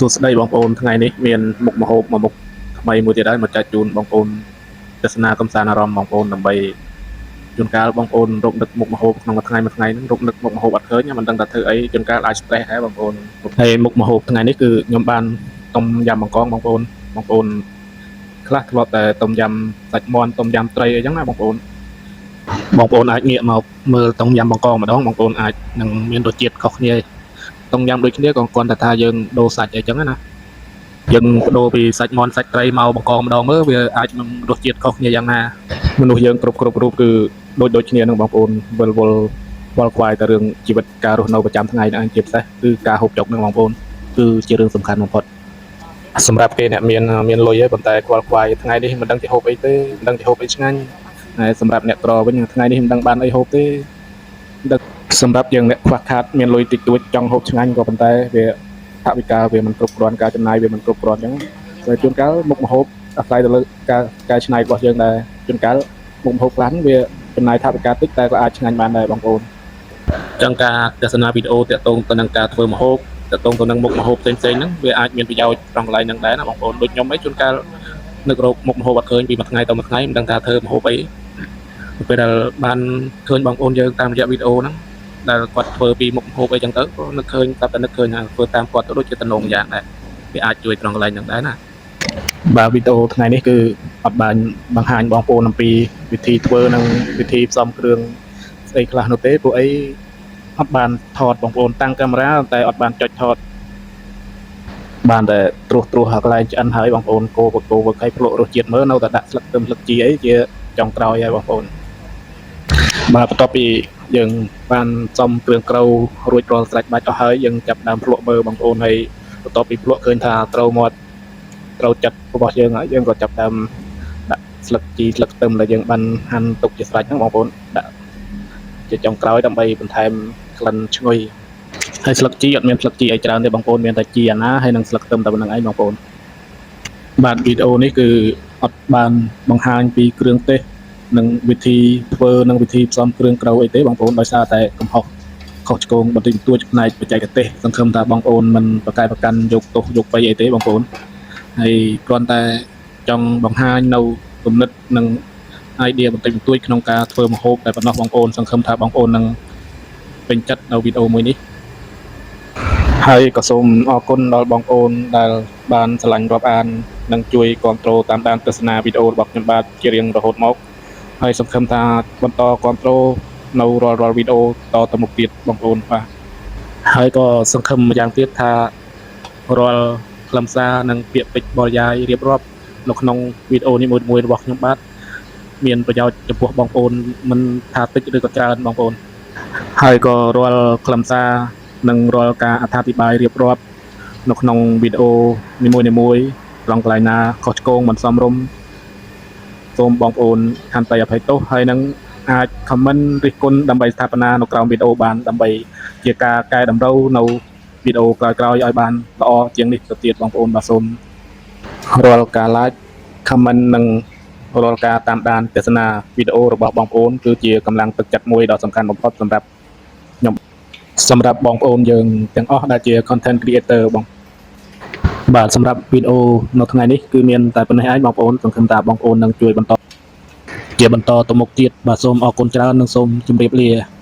ួស្តីបងប្អូនថ្ងៃនេះមានមុខម្ហូបមួយមុខថ្មីមួយទៀតហើយមកចែកជូនបងប្អូនទស្សនាកំសាន្តអារម្មណ៍បងប្អូនដើម្បីជួនកាលបងប្អូនរកនឹកមុខម្ហូបក្នុងមួយថ្ងៃមួយថ្ងៃហ្នឹងរកនឹកមុខម្ហូបអត់ឃើញមិនដឹងថាធ្វើអីជួនកាលអាច stress ដែរបងប្អូនហើយមុខម្ហូបថ្ងៃនេះគឺខ្ញុំបានต้มยำបង្កងបងប្អូនបងប្អូនខ្លះធ្លាប់តែต้มยำសាច់មាន់ต้มยำត្រីអីចឹងណាបងប្អូនបងប្អូនអាចងាកមកមើលต้มยำបង្កងម្ដងបងប្អូនអាចនឹងមានរសជាតិខុសគ្នា ต้มยำដូចគ្នាក៏គ្រាន់តែថាយើងដូរសាច់អីចឹងណាយើងបដូរពីសាច់មាន់សាច់ត្រីមកបង្កងម្ដងមើលវាអាចនឹងរសជាតិខុសគ្នាយ៉ាងណាមនុស្សយើងគ្រប់គ្រប់រូបគឺដូចដូចគ្នានឹងបងប្អូនវិលវល់វល់ខ្វាយតែរឿងជីវិតការរស់នៅប្រចាំថ្ងៃហ្នឹងឯងជាពិសេសគឺការហូបចុកនឹងបងប្អូនគឺជារឿងសំខាន់បំផុតសម្រាប់គេអ្នកមានមានលុយហើយប៉ុន្តែខ្វល់ខ្វាយថ្ងៃនេះមិនដឹងជាហូបអីទេមិនដឹងជាហូបអីឆ្ងាញ់ហើយសម្រាប់អ្នកក្រវិញថ្ងៃនេះមិនដឹងបានអីហូបទេ ដឹកសម្រាប់យើងអ្នកខ្វះខាតមានលុយតិចតួចចង់ហូបឆ្ងាញ់ក៏ប៉ុន្តែវាថវិកាវាមិនគ្រប់គ្រាន់ការចំណាយវាមិនគ្រប់គ្រាន់អញ្ចឹងតែជួនកាលមុខម្ហូបអាស្រ័យទៅលើការកែច្នៃរបស់យើងដែរជួនកាលមុខម្ហូបខ្លះហ្នឹងវាចំណាយថវិកាតិចតែក៏អាចឆ្ងាញ់បានដែរបងប្អូនចឹងការទស្សនាវីដេអូតាក់ទងទៅនឹងការធ្វើម្ហូបតាក់ទងទៅនឹងមុខម្ហូបផ្សេងៗហ្នឹងវាអាចមានប្រយោជន៍ត្រង់កន្លែងហ្នឹងដែរណាបងប្អូនដូចខ្ញុំអីជួនកាលនឹករកមុខម្ហូបអត់ឃើញពីមួយថ្ងៃទៅមួយថ្ងៃមិនដឹងថាធ្វើម្ហូបអីពេលដែលបានឃើញបងប្អូនយើងតាមរយៈវីដេអូហ្នឹង ដែលគាត់ធ្វើពីមុខម្ហូបអីចឹងទៅក៏នឹកឃើញតែតែនឹកឃើញថាធ្វើតាមគាត់ទៅដូចជាតំណងយ៉ាងដែរវាអាចជួយត្រង់កន្លែងហ្នឹងដែរណាបាទវីដេអូថ្ងៃនេះគឺអត់បានបង្ហាញបងប្អូនអំពីវិធីធ្វើនិងវិធីផ្សំគ្រឿងស្អីខ្លះនោះទេព្រោះអីអត់បានថតបងប្អូនតាំងកាមេរ៉ាតែអត់បានចុចថតបានតែត្រួសត្រាសកន្លែងឆ្អិនហើយបងប្អូនកោបកោវឹកឲ្យភ្លក់រសជាតិមើលនៅតែដាក់ស្លឹកខ្ទឹមស្លឹកជីអីជាចុងក្រោយហើយបងប្អូនបាទបន្ទាប់ពី យើងបានចំគ្រឿងក្រៅរួចរាល់ស្រេចបាច់អស់ហើយយើងចាប់ដើមភ្លក់មើលបងប្អូនហើយបន្ទាប់ពីភ្លក់ឃើញថាត្រូវមាត់ត្រូវចិត្តរបស់យើងហើយយើងក៏ចាប់ដើមដាក់ស្លឹកជីស្លឹកខ្ទឹមដែលយើងបានហាន់ទុកជាស្រេចហ្នឹងបងប្អូនដាក់ជាចុងក្រោយដើម្បីបន្ថែមក្លិនឈ្ងុយហើយស្លឹកជីអត់មានស្លឹកជីអីច្រើនទេបងប្អូនមានតែជីអាណាហើយនិងស្លឹកខ្ទឹមតែប៉ុណ្្នឹងឯងបងប្អូនបាទវីដេអូនេះគឺអត់បានបង្ហាញពីគ្រឿងទេស និងវិធីធ្វើនិងវិធីផ្សំគ្រឿងក្រៅអីទេបងប្អូនដោយសារតែកំហុសខុសឆ្គងបន្តិចបន្តួចផ្នែកបច្ចេកទេសសង្ឃឹមថាបងប្អូនមិនប្រកែប្រកាន់យកទោសយកបៃអីទេបងប្អូនហើយគ្រាន់តែចង់បង្ហាញនៅគំនិតនិង idea បន្តិចបន្តួចក្នុងការធ្វើម្ហូបតែប៉ុណ្ណោះបងប្អូនសង្ឃឹមថាបងប្អូននឹងពេញចិត្តនៅវីដេអូមួយនេះហើយក៏សូមអរគុណដល់បងប្អូនដែលបានស្រឡាញ់រាប់អាននិងជួយគ្រប់គ្រងតាមដានទស្សនាវីដេអូរបស់ខ្ញុំបាទជារៀងរហូតមក ហើយសង្ឃឹមថាបន្តគ្រប់គ្រងនៅរាល់រាល់វីដេអូតទៅមុខទៀតបងប្អូនបាទហើយក៏សង្ឃឹមម្យ៉ាងទៀតថារាល់ខ្លឹមសារនិងពាក្យពេចន៍បរិយាយរៀបរាប់នៅក្នុងវីដេអូនេះមួយៗរបស់ខ្ញុំបាទមានប្រយោជន៍ចំពោះបងប្អូនមិនថាតិចឬក៏ច្រើនបងប្អូនហើយក៏រាល់ខ្លឹមសារនិងរាល់ការអត្ថាធិប្បាយរៀបរាប់នៅក្នុងវីដេអូនីមួយៗត្រង់កន្លែងណាខុសឆ្គងមិនសមរម្យ សូមបងប្អូនខន្តីអភ័យទោសហើយនឹងអាច comment រិះគន់ដើម្បីស្ថាបនានៅក្រោមវីដេអូបានដើម្បីជាការកែតម្រូវនៅវីដេអូក្រោយៗឲ្យបានល្អជាងនេះទៅទៀតបងប្អូនបាទសូមរាល់ការ like comment និងរាល់ការតាមដានទស្សនាវីដេអូរបស់បងប្អូនគឺជាកម្លាំងទឹកចិត្តមួយដ៏សំខាន់បំផុតសម្រាប់ខ្ញុំសម្រាប់បងប្អូនយើងទាំងអស់ដែលជា content creator បងបាទសម្រាប់វីដេអូនៅថ្ងៃនេះគឺមានតែប៉ុណ្ណេះឯងបងប្អូនសង្ឃឹមថាបងប្អូននឹងជួយបន្ត ជាបន្តទៅមុខទៀតបាទសូមអរគុណច្រើននិងសូមជម្រាបលា។